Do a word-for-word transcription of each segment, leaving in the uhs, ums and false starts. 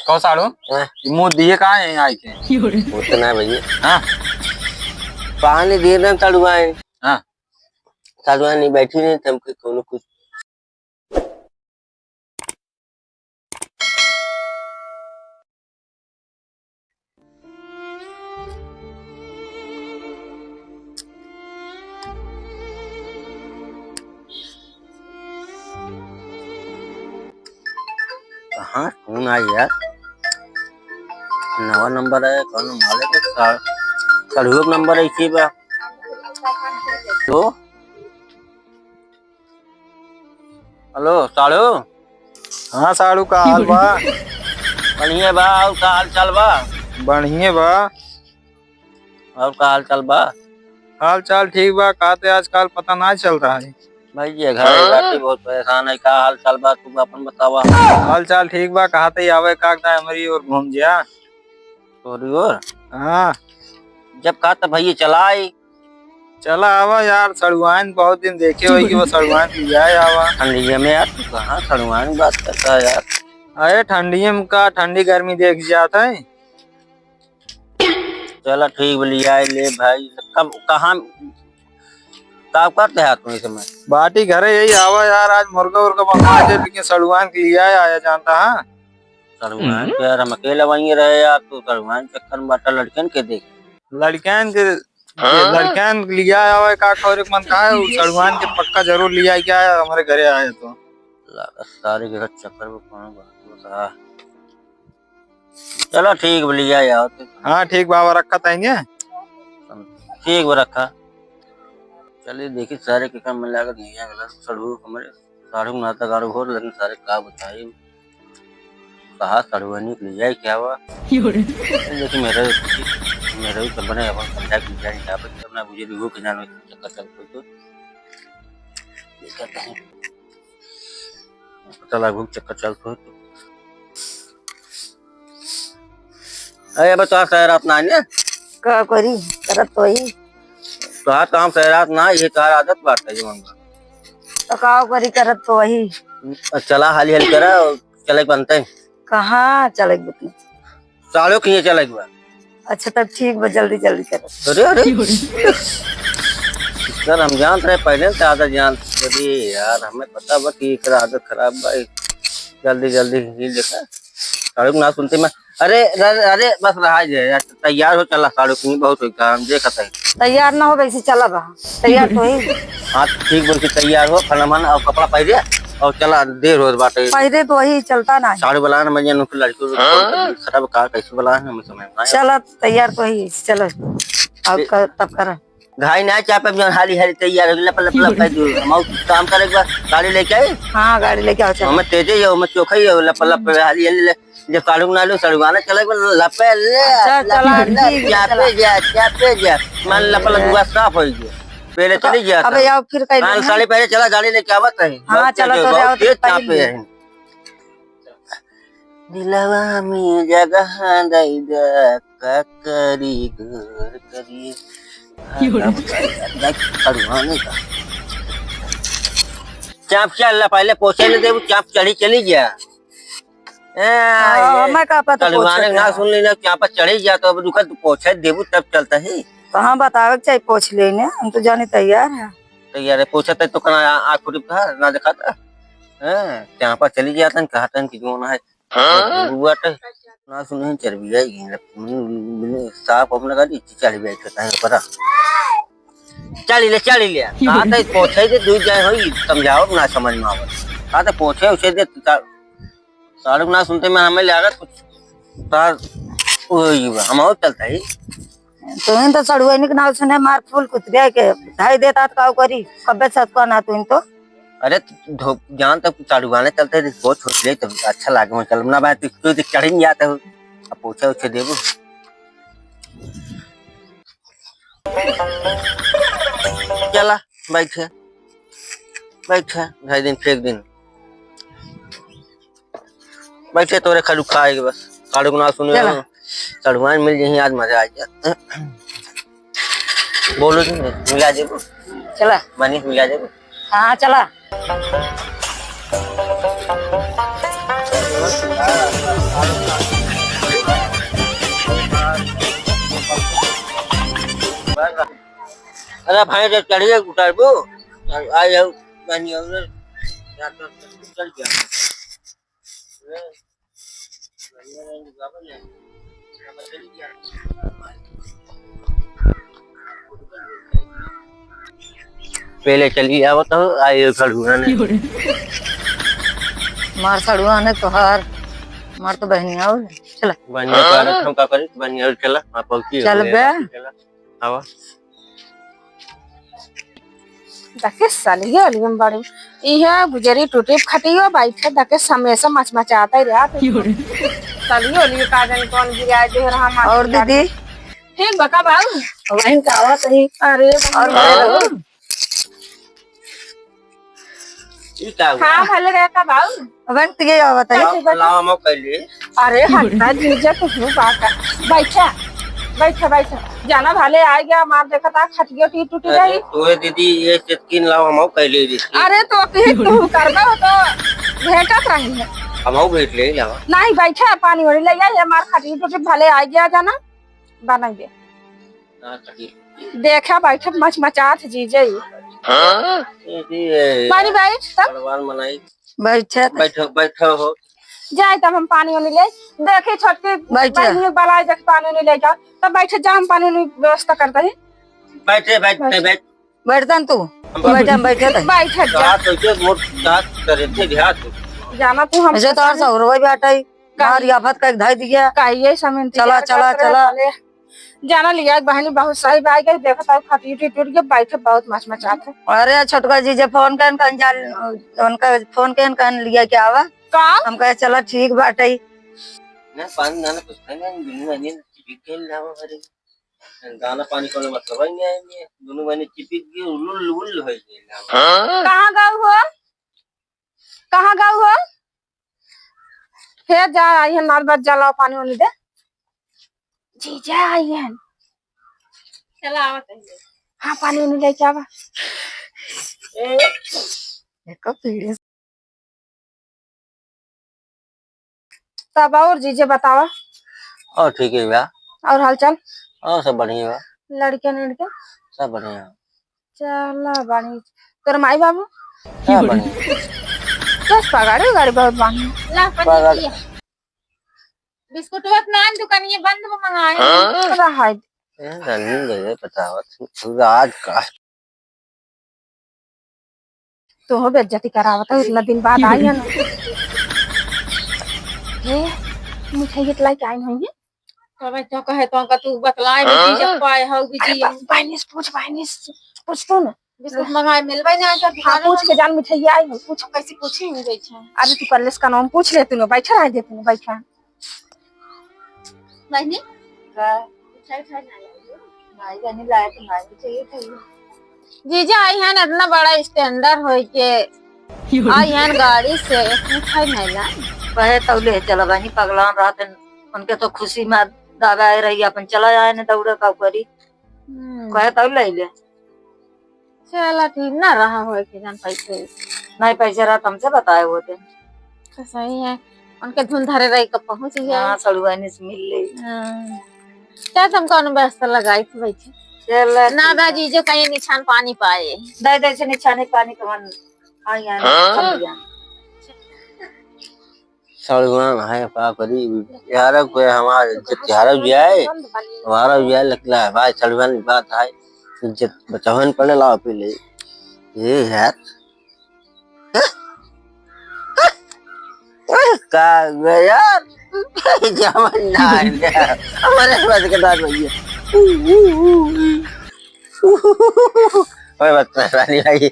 कहो साढ़ू, हाँ। ये मुँह दिए कहाँ है आई के? वो तो ना भैया। हाँ। पानी दे रहे हैं साढ़ू आए। हाँ। साढ़ू आए नहीं बैठी नहीं, तुमके कौनो कुछ। कहाँ फोन आई यार? नवा नंबर है, कौन मालिक है? सा-, साढ़ू का नंबर है इसी पे। तो हेलो, साढ़ू। हाँ, साढ़ू, का हाल बा? बढ़िया बा, और का हाल चाल बा? बढ़िया बा। और का हाल चाल बा? हाल चाल ठीक बा, का ते आजकल पता ना चल रहा है। भाई, ये घर ही बाटी बहुत परेशान है, का हाल चाल बा, तू अपन बतावा। हाल चाल ठीक बा, कहा ते आवे का, का हमारी ओर घूम जा। तोरी ओर? हाँ। जब कहा त भैया चला आई। चला आवा यार, सड़ुआइन बहुत दिन देखे होई कि वो सड़ुआइन लियाए आवा। ठंडिया में यार, तू कहाँ सड़ुआइन बात करता है यार? अरे ठंडिया में का, ठंडी गर्मी देख जात है। चला ठीक बा, लियाए ले भाई। कब, कहाँ, का करते हैं तुम इस समय? बाटी घरे यही आवा यार, आज मुर्गा उर्गा मंगवा दे, लेकिन सड़ुआइन के लियाए आया जानता है। सड़ुआइन हम्म। के यार, हम अकेले वहीं रहे यार, तू सड़ुआइन चक्कर में बाटा, लड़कन के देख। लड़कन के, हाँ? लड़कन लिया आवे का, खौरे के मन का है, उ सड़ुआइन के पक्का जरूर लिया के आए, हमारे घरे आए तो। ला, सारे के चक्कर में कौन बात बता। चलो ठीक बा, लिया आओ तो। हाँ ठीक बाबा, रखा ताइने। ठीक बा, रखा। चलिए देखी सारे के काम में लागत नहीं है, अगला सड़ू हमारे साढ़ू नाता गाड़ू हो, लेकिन सारे का बताई। कहा सड़ुआइन के लियाए क्या हुआ? लेकिन मेरे, मेरे भी तो बने अपन समझा के लियाए क्या, पर अपना बुझे भी हो के जानो चक्कर चल कोई तो। ये कहते हैं। पता लगा चक्कर चल तो। अरे, अब तो आज रात ना आने। का करी? करत तो वही। तो आज काम से रात ना, ये तार आदत बात है जीवन का। तो का करी, करत तो वही। चला हाली हाली करा, चले बनते हैं। कहाँ चले बनते? सालों के लिए चले बा। अच्छा, तब ठीक बा, जल्दी, जल्दी करो। अरे, अरे। सर, हम जानत रहे, पहले से आदत जानत। अरे यार, हमें पता बा कि एकर आदत खराब बा। जल्दी, जल्दी ही देखा। साढ़ू के ना सुनते में, अरे, अरे, अरे, बस रहा जे यार, तैयार हो, चला, साढ़ू के बहुत होई काम, देखत है। तैयार ना हो, वैसे चला बा। तैयार तो ही। हाँ, ठीक बोल के तैयार हो, खाना वाना और कपड़ा पहरे और चला, देर होत बाटे। पहरे तो वही चलता ना है। साढ़ू वाला ना, मैं जानू कि लड़की उड़की हाँ? खराब का, कैसे वाला है, हमें समझ में ना आया। चला, तैयार तो ही, चलो। अब ए- कर, तब कर। घाई ना चापे, जौन हाली हाली तैयार हो, लप, लप, लप, लप, लप, हम आउर काम करे के बाद गाड़ी लेके आई। हाँ, गाड़ी लेके आओ, चलो। हमें तेजे ही हो, हमें चोखा ही हो, लप, लप, हाली हाली ले। जब साढ़ू ना लो, सड़ुआना चले के बाद लपे ले, अच्छा, लपे चला, ले, ठीक है, चापे चला। जा, चापे जा। मान लप, लप, ए। हुआ साफ हो गया। पहले तो चली गया अब था। आओ, फिर कहीं हाँ, लेना। साले पहले चला, गाड़ी लेके आवत है। हाँ, बहुत चला, तेज हो, तो बहुत आओ, तेज पहले चापे ले। है। दिलवा में जगह दे दे, का करी घर करिए। क्यों रे? देख, सड़ुआने का। चाप चल ला, पहले पोछे ले देबू, चाप चढ़ी चली गया। ए, हाँ, ये हमें का पता सड़ुआने पोछे ना का। सुन लेना, चाप चढ़ी गया तो अब रुका, तू पोछे देबू तब चलता है। तो हम बतावे के चाहिए, पोछ लेने, हम तो जाने तैयार है। तैयार है, पोछा तो कना आ, आ खुद था, ना देखा था। हैं, चापा चली गया था, कहा था कि जो ना है। हाँ? बुआ तो ना सुने, चरबिया ही है, साफ अपना गाड़ी, चढ़ बैठ के ताहे पर। चढ़ ले, चढ़ ले। कहा था, पोछे के दूध जाए होई, समझाओ, ना समझ में आवत। कहा था, पोछे उसे दे, ता-, साढ़ू ना सुनते में हमें लगा कुछ, तार, वही बा, हम और चलता ही। तुहिन तो सड़ुआइन के नाव सुने मार फूल कुतरिया के धाई देता तो काऊ करी, कब्बे सतुआ ना तुहिन तो। अरे, धो-, जान तक साढ़ू गाने चलते थे, बहुत छोट ले, तब अच्छा लागे, मैं चल, ना भाई, तू, तू तो चढ़ नहीं जाता हो। अब पोछा उछे देबो। चला, बैठे, बैठे, ढाई दिन, फेंक दिन। बैठे तोरे खाली खाए के बस। साढ़ू के ना सुने चला। हो। सड़ुआइन मिल जाही, आज मजा आ गया। बोलो जी, मिला देबो। चला। मनीष मिला देबो। हाँ, चला। अरे भाई, जब चढ़िए उतरबू, आ जाओ, बहनी, और चल गया। पहले चली आवत हो, आई सड़ुआ ने। मार सड़ुआ ने तोहार, मार तो बहनिया हो, चला। बहनिया तो आ रहा, हम का करी? बहनिया चला, आप पहुंची हो, चल बे। चला, आवा। देखे सालियो ओलियो में बड़ी। इहे गुजरी टूटी खटियो बैठे देखे हमेशा मचमचाता ही रहत। सालियो ओलियो का जाने कौन गिराए दे रहा मार और के दीदी? ठीक बा का बाऊ? वहीं का आवत ही। अरे और बाऊ। ई का हुआ? हाँ, भले रहे का बाऊ? अबे, तू ये बताई। लाओ, लाओ, हम कैली। अरे, हटना जीजा, कुछ भी बात है। बैठा, बैठा, बैठा। जाना भले आ गया, मार देखा था, खटियो टी टूटी अरे, रही। तोहे दीदी, ये चितकिन लाओ, हम कैली दीदी। अरे, तो की तू करबा हो तो भेंटत रही है। हम भेंट ले लाओ। नहीं, बैठा, पानी वानी ले आ, ये मार खटियो टूटी भले आ गया, जाना बनाइए। हाँ, खटियो। देखा, बैठा, मचमचात जीजा ही। हाँ? ये, ये, पानी बैठ, तब। भगवान मनाई। बैठे। बैठो, बैठो हो। जाए तब हम पानी वानी ले। देखी छोटकी बैठे। बहनी के बलाए जाके पानी वानी ले जाओ। तब बैठे जा, हम पानी वानी व्यवस्था करते हैं। बैठे, बैठे, बैठ। बैठ। बैठतन तू। हम बैठे, हम बैठे थे। बैठे जा। कहा तो इसे मोट जात करे थे, ध्यान से। जाना तू हम ऐसे तो और सौरवा भी हटाई। का? मार आफत का एक धाई दिया। का ये समय चला, चला, चला। जाना लिया, बहनी बहुत सही बात है, देखत हूँ खटियो टूट के बैठे बहुत मचमचात है। अरे छोटका जीजा फोन कन कन जान, उनका फोन कन कन लिया क्या आवा? का? हम कहे चला ठीक बाटे। ना पानी ना कुछ खाए ना, दुनू बहनी चिपक के लावा घरे। दाना पानी कोनो मतलब ही नहीं है, ये दुनू बहनी चिपक के उल्लू उल्लू हो गए। कहाँ गऊ हो? कहाँ गऊ हो? हे जा, आई है नाल बज जाला, पानी वानी दे। जीजा आई है। चला आवत है। हाँ, पानी वानी लेके आवा। ए। एको पीढ़ी। तब और जीजे बतावा। और ठीक है बा। और हालचाल? और सब बढ़िया बा। लड़के लड़के? सब बढ़िया। चला बानी। तोर माई बाबू? सब बढ़िया। बस पगाड़ी उगाड़ी बहुत बानी। ला, पानी पगाड़ी। पिया। बिस्कुटवा के नान दुकानिया बंद बा, मंगाए। हाँ? रहा है। ए, रानी गए बतावत, तू आज का। तोहो बेइज्जती करावत है, इतना दिन बाद आई है ना। ए, मिठाई के लाई के आई होंगे? तबे तो कहे तो का तू बतलाए हाँ? बिजी जब पाए हो बिजी। अरे, बा-, बहनी से पूछ, बहनी से पूछ तू ना। बिस्कुट मंगाए मिलबे ना कर हाँ, दुकान पूछ में। के जान मिठाई आई हो, पूछ। कैसे पूछी नहीं गई छे? अरे तू कर लेस का नाम पूछ ले तू ना, बैठा रह दे तू ना, बैठा। बहनी? का? मिठाई खाए ना आई हो? नहीं बहनी, लाए तो नहीं चाहिए था ये। जीजा आई हैं इतना बड़ा स्टैंडर्ड होई के। आई हैं गाड़ी से, एक मिठाई नहीं ला। कहे तो ले चला बहनी, पगलान रहत हैं, उनके तो खुशी में दादा आए रही, अपन चला आए ने दौड़े का करी। हम्म। कहे तब ले ले। चला ठीक ना रहा होए के जान पैसे। नहीं पैसे रहा तुमसे बताए होते। तो सही है। उनके धुन धरे रही कब पहुँच गए। हाँ, सड़ुआनी से मिल ले। हाँ। क्या तुम कौन व्यवस्था लगाई थी बैठे? चला ना ठीक बा है। जीजो कहीं निछान पानी पाए। दे दे से निछाने पानी कौन आई आई हाँ? सब दिया। सड़ुआन है, का करी? यार, कोई हमार इज्जत के हरप जाए, हमारा भी जाए, लेकिन है भाई, सड़ुआन की बात है, इज्जत बचावन पड़े, लाओ पी ले। ये यार, का हुआ यार? जवन ना है, हमारे बस के दांत भैया। ओए, बस रानी भाई।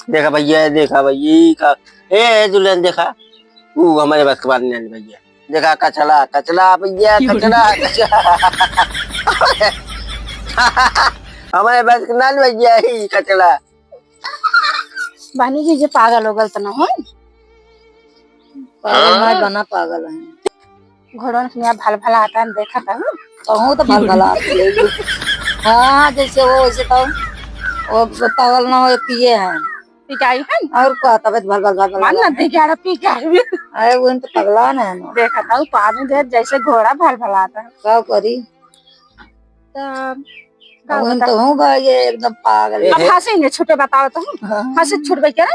देखा भैया, देखा भैया, ई का, ए, ए, दुल्हन देखा, ऊ हमारे बस के बात नहीं भैया। देखा कचला, कचला भैया, कचला, कचला। हमारे बस के ना भैया, ई कचला। बहनी जी, जे पागल हो गल त ना हो? पागल ना बना, पागल है। घोड़वन के यहाँ भल भल आता है, देखा था। कहूँ तो भल भल आता है। हाँ, जैसे वो, वैसे तो वो पागल ना हो, पिए हैं। पिटाई है? और का, तबियत भल भल, भल भल मान ना, आता है। देखा रहा, पिटाई भी। अरे, वो तो पगला ना है ना। देखा था, वो पानी दे, जैसे घोड़ा भल भल आता है। का करी? तब का अब हम बता? तो हूँ भाई, ये एकदम पागल अब है। हँसी नहीं छूटे, बताओ तो हम। हाँ। हँसी छूट गई क्या?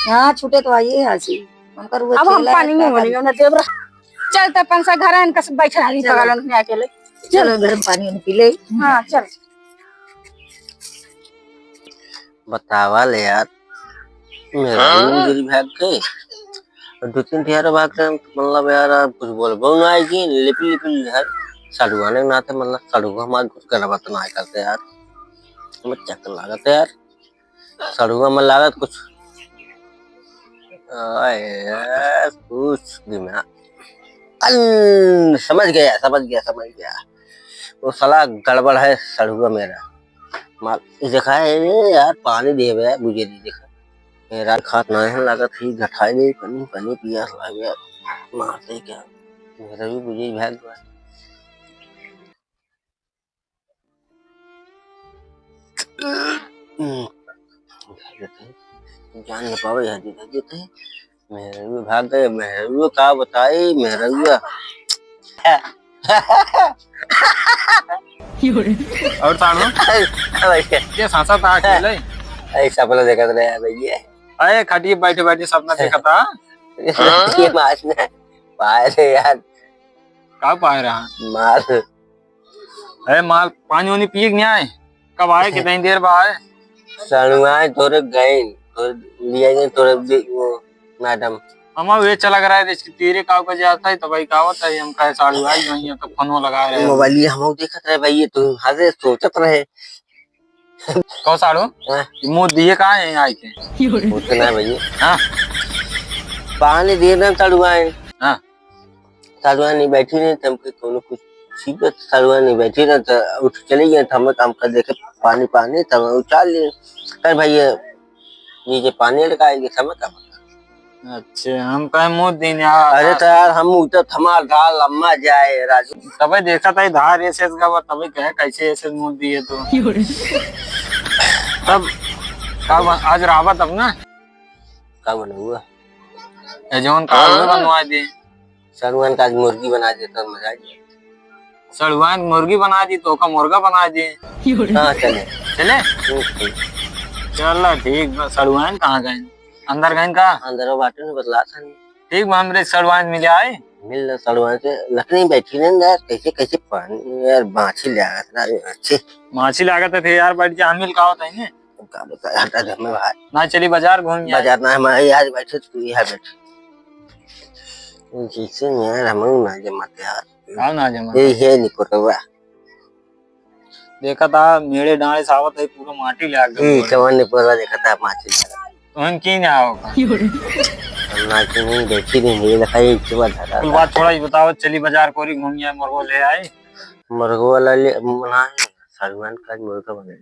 हाँ, छूटे तो आई है हँसी। उनकर वो अब हम चेला पानी है, में पागल। बोलेंगे, उन्हें देव रहा। चल तो पंसा घर है, इनका सब बैठे रही चलो। पागल, उन्हें अकेले। चलो, घर में पानी उन्हें पी ले। हाँ, चल। बतावा ले यार, मेरा भी हाँ? गुजरी भाग के, दो तीन ठियारा भाग के, मतलब यार, अब कुछ बोलबो ना आई कि लिपि लिपि है, सड़ुआ ने नाते, मतलब, सड़ुआ हमार कुछ गलबत ना करते यार, हमें चक्कर लागत है यार, सड़ुआ में लागत कुछ, आए, कुछ दिमाग, अन, समझ गया, समझ गया, समझ गया, वो साला गड़बड़ है सड़ुआ मेरा। मार, ई देखा है, ए यार, पानी देवे, बुझे नहीं देखा। मेरा खात ना है, लागत ही घटाई दे, पानी, पानी पियास लागे, मारते क्या? मेरा भी बुझे भाग गया। हम्म, जान न पावे, यहाँ दे देते हैं। मेहरुआ भाग गए, मेहरुआ का बताई, मेहरुआ। और साढ़ू? भैया। ये सांसा था अकेले? ऐसा सपना देखत रहे भैया। अरे, खटिए बैठे बैठे सपना देखा था। ये मार ने पाए रे यार। का पाए रहा? मार। अरे माल, पानी वानी पिए के नहीं आए? कब आए, कितनी देर बाद आए? सड़ुआए तोरे गए, तोरे लिया गए, तोरे दे-, वो मैडम। हमार वे चला गया है, इसके तेरे काव का जाता है, तो भाई का होता है, हम कहे साड़ू आई गई हैं, तो फोन लगा रहे हैं। मोबाइल ये हम देखत रहे भाई, ये तो हंसे सोचत रहे। कहो साड़ू, हाँ। मुँह दिए कहाँ है आए के? वो तो ना भैया। हाँ। पानी दे रहे हैं सड़ुआए। हाँ। सड़ुआ नहीं बैठी रहे, तो हमके कोनो कुछ सीखत, सड़ुआ नहीं बैठी रहे, तो उठ चले गए, तो हमें काम कर देखे पानी, पानी, तब उछाल लिए। कर भैया, ये जो पानी लटकाएंगे, समय का मतलब? अच्छा, हम कहे मुँह दिन यार। अरे तो यार, हम उतर थमा ढाल लम्मा जाए, राजू। तबे देखा था, धार ऐसे का बा, तबे कहे कैसे ऐसे मुँह दिए तो। तब का बा-, आज रावत अब ना? का बना हुआ? ए जौन का हुआ बनवा दे। सड़ुआन का आज मुर्गी बना दे तो मजा आ जाए। सड़ुआन मुर्गी बना दी तो का मुर्गा बना दे। हाँ, चले। चले? हम्म, ठीक। चला, ठीक बा। सड़ुआन कहाँ गए? अंदर गए का? अंदर वो बाटे में बतला था नहीं। ठीक बा, हमरे सड़ुआन मिले आए। मिल लो सड़ुआन से, लकड़ी बैठी नहीं यार, कैसे, कैसे पानी यार, माछी ले आया था, अच्छे। माछी लागत है फिर यार, बैठ जा, हम मिल का होता है ने? का बता, हटा दे हमें बाहर। ना चली बाजार घूम जाए। बाजार ना, हम यहाँ बैठे तो तू यहाँ बैठे। जैसे यार हम ना जमत यार। का ना जमत? ये है निकोटवा। देखा था मेरे डांडे से आवत है, पूरा माटी ले आके ई बोल। कवन निकोटवा देखा था माटी ले आके। तुहन की ना आओ का? हम ना की नहीं देखी नहीं, ये देखा ये चुआ धरा। कुल बात थोड़ा ही बताओ, चली बाजार कोरी घूम जाए, मुर्गो ले आई। मुर्गो वाला ले, ना, सड़ुआन का मुर्गा बने।